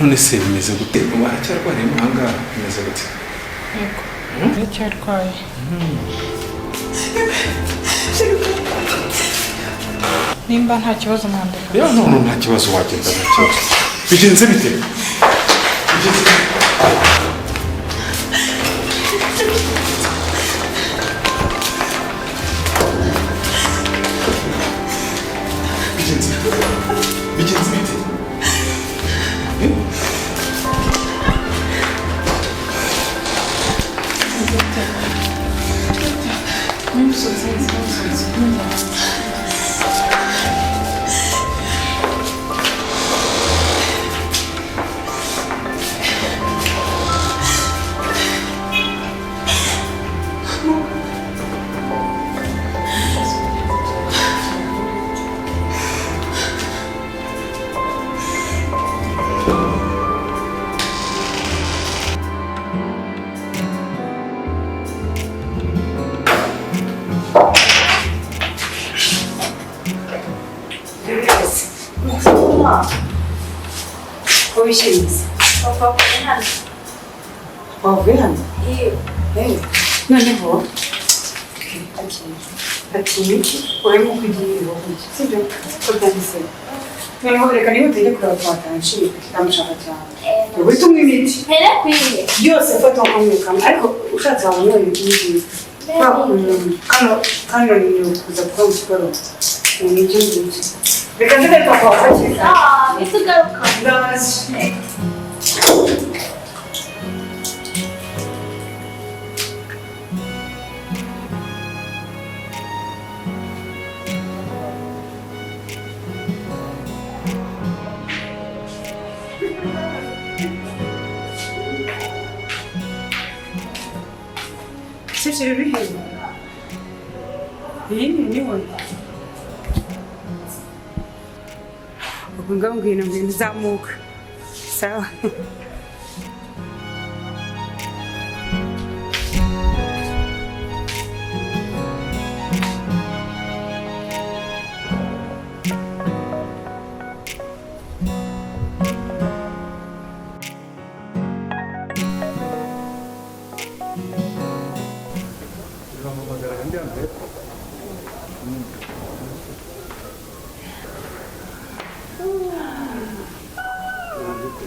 None se bimeze gute? Ubu aracyarwariye mo ahangaha? Bimeze gute? Yego, aracyarwaye. Nimba nta kibazo mwandika. Ya, none nta kibazo, wagenda, nta kibazo. Bigenze bite? Bigenze bite? Bigenze bite? Bigenze bite? Eh? Ko wishimye? Papa, wavuye hano. Wavuye hano? Iyo. Eh, noneho ati imiti urimo kugira gutya, sibyo ko byanditse? Noneho reka niba tujye kureba twatanshi, ndamushaka cyane. Uhita unywa imiti. Mpere kwiye. Byose fata ukamwe kamwe, ariko ushatse waba unyoye ibindi. Kano kano ni ukuza kuba mu kigoroba, ni ibyo ngibyo. Reka nze papa wafakira. Ah, ese ugaruka. Ndaje. Chérie, uri hehe? Iyi ni wowe. Ubwo ngaho ngwino, ngwino zamuka. Sawa. Urampamagara ndi hano hepfo.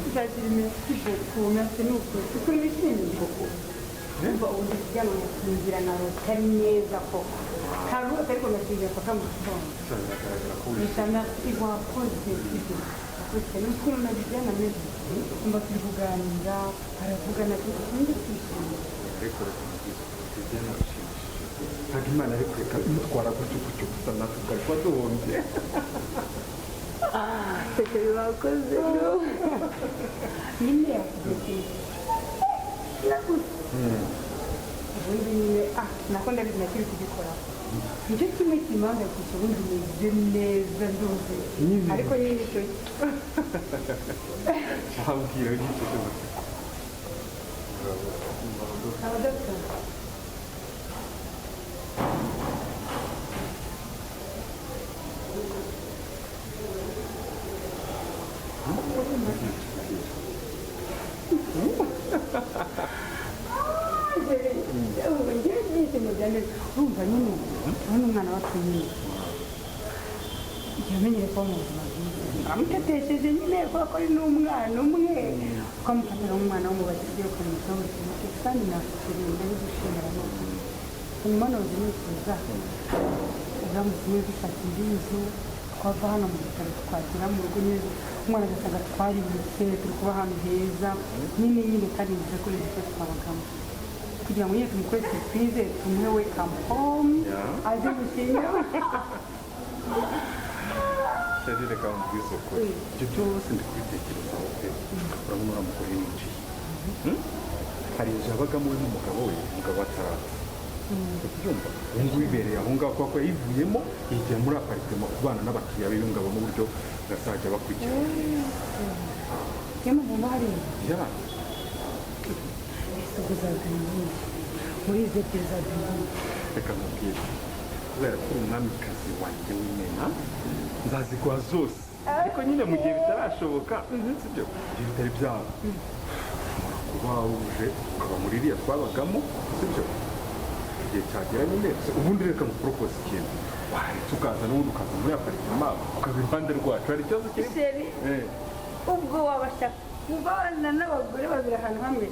Nzagira merci beaucoup, merci ni ukuri. Ukuri nishimiye beaucoup. Umva, ubu ndi kuryama ngasinzira narota neza koko. Ntarota, ariko ngasinzira paka mu gitondo. Biragaragara ko Gusa merci, wakoze ibyo. Wakoze cyane. Ukuntu na Viviane ameze. Umva, turi kuganira, aravuga na twe, ubundi twishimye. Ariko reka mubwize ukuri, Viviane arashimishije. Ntabwo Imana yari kureka imutwara gutyo gutyo gusa, natwe twari kuba duhombye. Tete, wakoze no. Nyine yakoze ikintu. Ubundi nyine, ah, nako ndabizi nakiri kugikoraho. Nicyo kimwe kimpangayikisha, ubundi meze neza, nduzuye. Nyine. Ariko nyine icyo Cyambwira n'icyo cy'amatsiko. Abadogita. Ngewe ibyishimo byanjye, urumva nyine, urabona umwana wacu nyine yamenyere kuba mu buzima bwiza. Amutetesheje nyine kubera ko ari n'umwana umwe, ukamufatira nk'umwana wo mu bakire, ukamwitaho buri kimwe cyose, kandi nakukiriye, ndabigushimira n'ukuri. Hanyuma noza nifuza uramutse nyine dushaka indi nzu, twava hano mu bitaro twagera mu rugo neza, umwana agasanga twaributse, turi kuba ahantu heza nyine nyine, kandi nziza kuri izi twabagamo, kugira ngo nyine tumukore surprise, tumuhe welcome home, aze gushyingira. Chérie, reka mubwize ukuri, ibyo byose ndi kubitekerezaho pe. Urabona uriya mugore winjiye, Hari inzu yabagamo we n'umugabo we, umugabo ataraza. Urabyumva, ubu ngubu ibereye aho ngaho kubera ko yayivuyemo yigira muri appartement kubana n'abakiriya be, yungabamo uburyo bazajya bakurikirana neza. Niyo mpamvu hari Ya. Ese ubwo uzaduha iyihe muri izi ebyiri? Uzaduha iyihe? Reka nkubwire, kubera ko uri umwamikazi wanjye w'imena, nzaziguha zose. Ariko nyine mu gihe bitarashoboka, sibyo, igihe bitari byaba, kuba uje ukaba muri iriya twabagamo, sibyo, igihe cyagera nyine. Ubundi reka ngupropose ikintu: waretse ukaza n'ubundi ukaza muri apartment, ukaba iruhande rwacu, hari ikibazo kirimo? Chéri, Eh. ubwo wabasha kubana n'abagore babiri ahantu hamwe?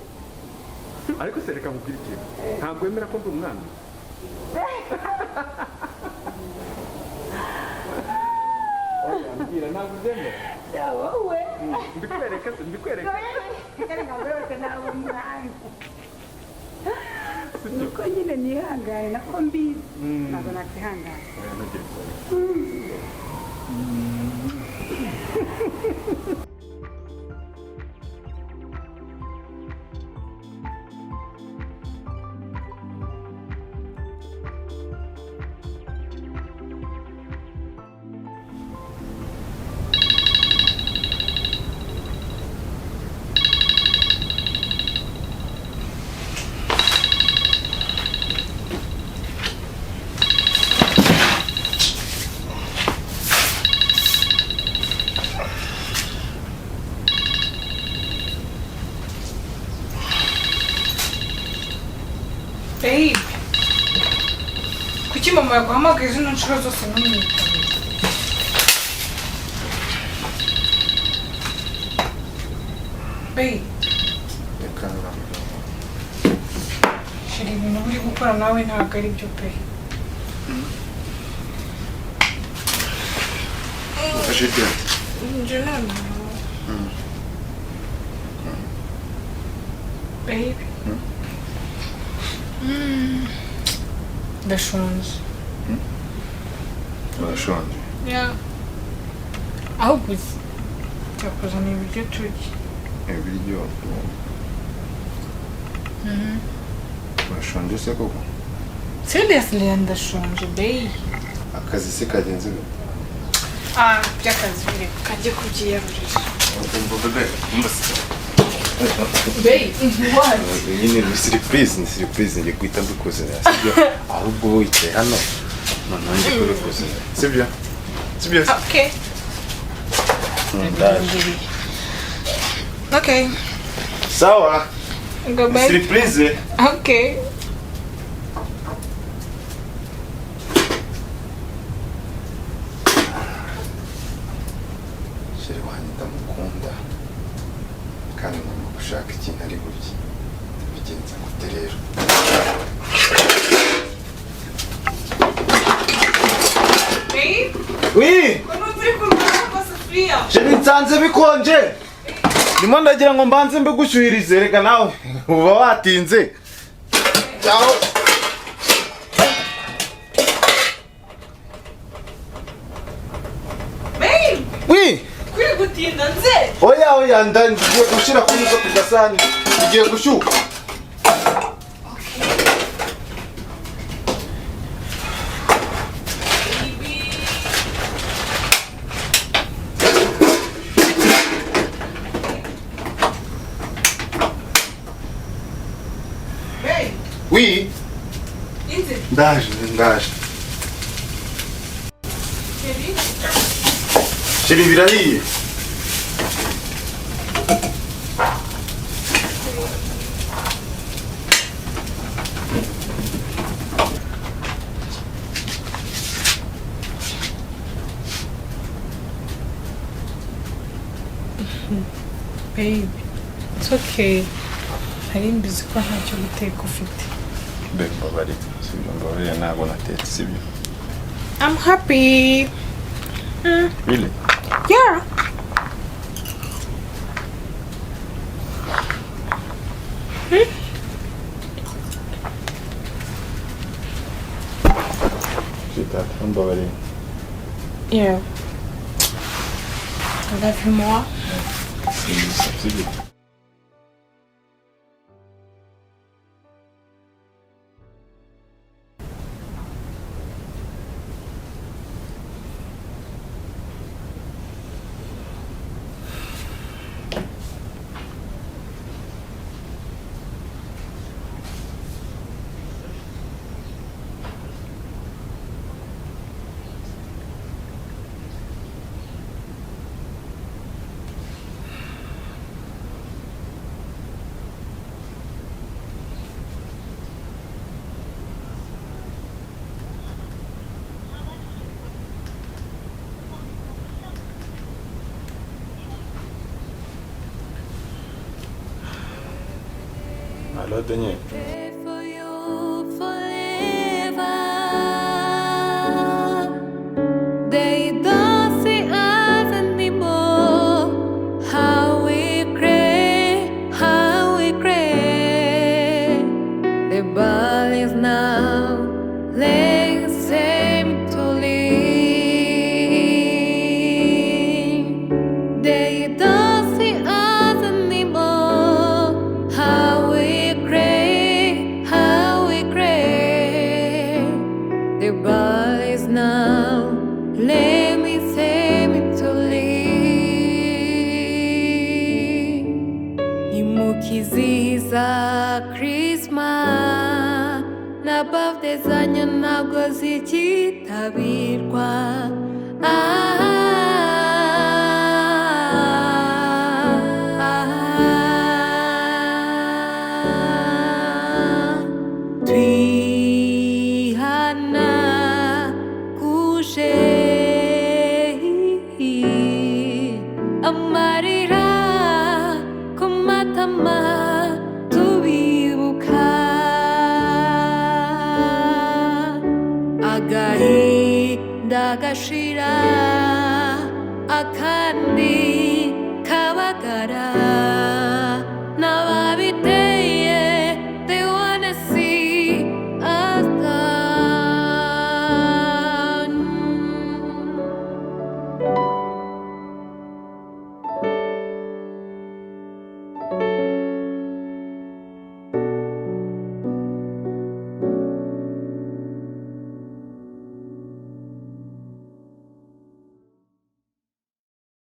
Ariko se reka nkubwire ikintu, ntabwo wemera ko ndi umwami? Oya, mbwira, ntabwo ubyemera? Ya wowe. Mbikwereke se, mbikwereke? Reka rwose, ntabwo umwami. Nuko nyine nihangane, nako mbizi ntabwo nakwihangana. Oya, ntugire isoni. Babe, kuki mama yaguhamagaye zino nshuro zose ntumwitabe? Babe. Reka. Shira ibintu uri gukora nawe ntabwo ari byo pe. Ufashe ryari? Njye none. Babe. Ndashonje. Urashonje? Yeah. Ahubwo uzi, cyakuzanira ibiryo turya. Ibiryo? Urashonje se koko? Seriously, ndashonje, babe. Akazi se kagenze gute? Ah, by'akazi bireka, kajye kubyiyarurira. Umva bébé, umva se. Babe, what? Nyine ni surprise, ni surprise, ngiye guhita mbikuzanira, sibyo? Ahubwo wowe wicaye hano, noneho ngiye kubikuzanira, sibyo? Sibyo? Okay. Ndaje. Okay. Sawa. Go, ni babe. Surprise. Okay. Chéri wanjye ndamukunda, kandi ngomba gushaka ikintu ari burye. Ndabigenza gute rero? Babe, Oui. ko numva uri kurwana amasafuriya. Chéri, nsanze bikonje, ndimo ndagira ngo mbanze mbigushyuhirize. Reka nawe uba watinze. Ciao. Babe, Oui. kuri gutinda nze. Oya, oya, ngiye gushyira ku muzo ku gasahani, bigiye gushyuha. Okay. Baby. Babe, Oui. inze. Ndaje, ndaje. Chéri. Chéri, birahiye. Babe, it's okay. Nari mbizi ko ntacyo guteka ufite. Be, mbabarira, sibyo? Mbabarira, ntabwo natetse, sibyo? I'm happy. Really? Yeah. Sweetheart, mbabarira. Yeah. I love you more. Sibyo? Daniel. Pray for you forever. They don't see us anymore. How we cry, how we cry. The ball is now laying same to leave. They don't see us anymore. How we cry, how we cry. The ball is now. Let me say me to leave. Nimukizihiza Christmas na birthday zanyu ntabwo zikitabirwa. Ah, twihana kuje amarira ku matama tubibuka agahinda gashira akandi.